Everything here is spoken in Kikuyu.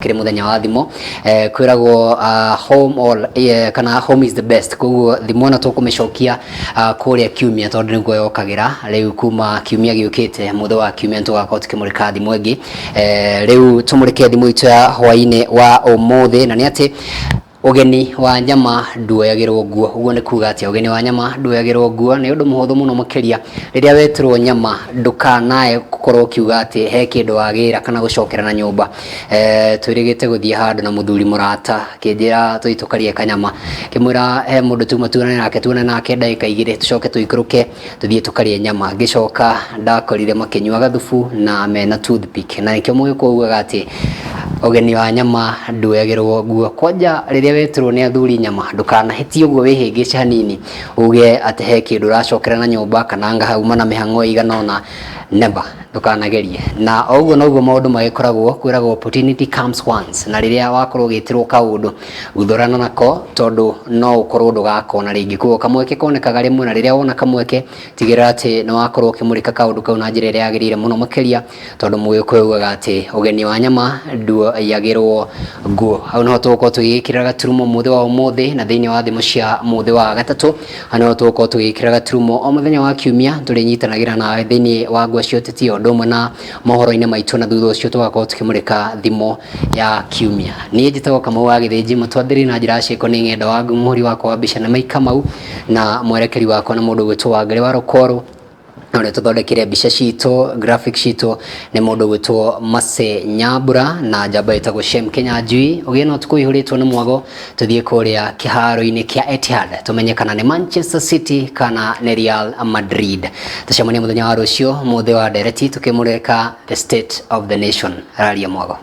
Kĩrĩ mũthenya wa thimo, kwĩragwo home all, kana home is the best. Koguo thimo ĩno tũkũmĩcokia kũrĩa kiumia tondũ nĩguo yokagĩra. Rĩu kuma kiumia gĩũkĩte, mũthĩ wa kiumia, nĩtũgakorwo tũkĩmũrĩka thimo ĩngĩ. Rĩu tũmũrĩke thimo itũ ya hwaĩ-inĩ wa ũmũthĩ, na nĩ atĩ ũgeni wa nyama nduoyagĩrwo nguo. Ũguo nĩ kuga atĩa? Ũgeni wa nyama nduoyagĩrwo nguo nĩ ũndũ mũhũthũ mũno makĩria. Rĩrĩa wetĩrwo nyama, ndũkanae gũkorwo ũkiuga atĩ he kĩndũ wagĩra kana gũcokera na nyũmba. Twĩrĩgĩte gũthiĩ handũ na mũthuri mũrata, akĩnjĩra tũthiĩ tũkarĩe kanyama. Ngĩmwĩra he mũndũ tuma tuonane nake, tuonane nake ndagĩka 2, tũcoke tũikũrũke tũthiĩ tũkarĩe nyama. Ngĩcoka ndakorire makĩnyua gathubu na mena toothpick, na nĩkĩo mũgĩkũyũ augaga atĩ ũgeni wa nyama nduoyagĩrwo nguo. Kwanja rĩrĩa wetĩrwo nĩ athuri nyama, ndũkanahĩtie ũguo wĩhĩngĩce hanini uge atĩ he kĩndũ ũracokera na nyũmba kana anga hauma na mĩhang'o ĩigana ũna. Never, ndũkanagerie. Na o ũguo noguo maũndũ magĩkoragwo. Kwĩragwo opportunity comes once, na rĩrĩa wakorwo ũgĩtĩrwo kaũndũ, guthũrana nako tondũ no ũkorwo ndũgakona rĩngĩ. Koguo kamweke konekaga rĩmwe, na rĩrĩa wona kamweke, tigĩrĩra atĩ nĩ wakorwo ũkĩmũrĩka kaũndũ kau na njĩra ĩrĩa yagĩrĩire mũno makĩria, tondũ mũgĩkũyũ augaga atĩ ũgeni wa nyama nduoyagĩrwo nguo. Hau niho tũgũkorwo tũgĩgĩkĩrĩra gaturumo mũthĩ wa ũmũthĩ, na thĩinĩ wa thimo cia mũthĩ wa gatatũ hau niho tũgũkorwo tũgĩkĩra gaturumo. O mũthenya wa kiumia tũrĩnyitanagĩra nawe thĩinĩ wa ngwa cia ũteti o ũndũ ũmwe na mohoro-inĩ maitũ, na thutha ũcio tũgakorwo tũkĩmũrĩka thimo ya kiumia. Niĩ njĩtagwo Kamau wa Gĩthĩnji. Mũtwathĩrĩ na njĩra ya ciĩko nĩ Ng'endo wa Mũhũri wakwa wa mbica na Maika Mau, na mwerekeri wakwa na mũndũ ũgwĩtwo Wangarĩ wa Rũkoro, na ũrĩa tũthondekire mbica citũ, graphic citũ, nĩ mũndũ ũgwĩtwo Mase Nyambura, na njamba ĩtagwo Shem Kinyanjui. Ũgĩe na ũtukũ ũihũrĩtwo nĩ mwago. Tũthiĩ kũrĩa kĩharo-inĩ kĩa Etihad tũmenye kana nĩ Manchester City kana nĩ Real Madrid. Tũcemanie mũthenya wa rũciũ mũthĩ wa ndereti tũkĩmũrĩka the state of the nation. Raria mwago.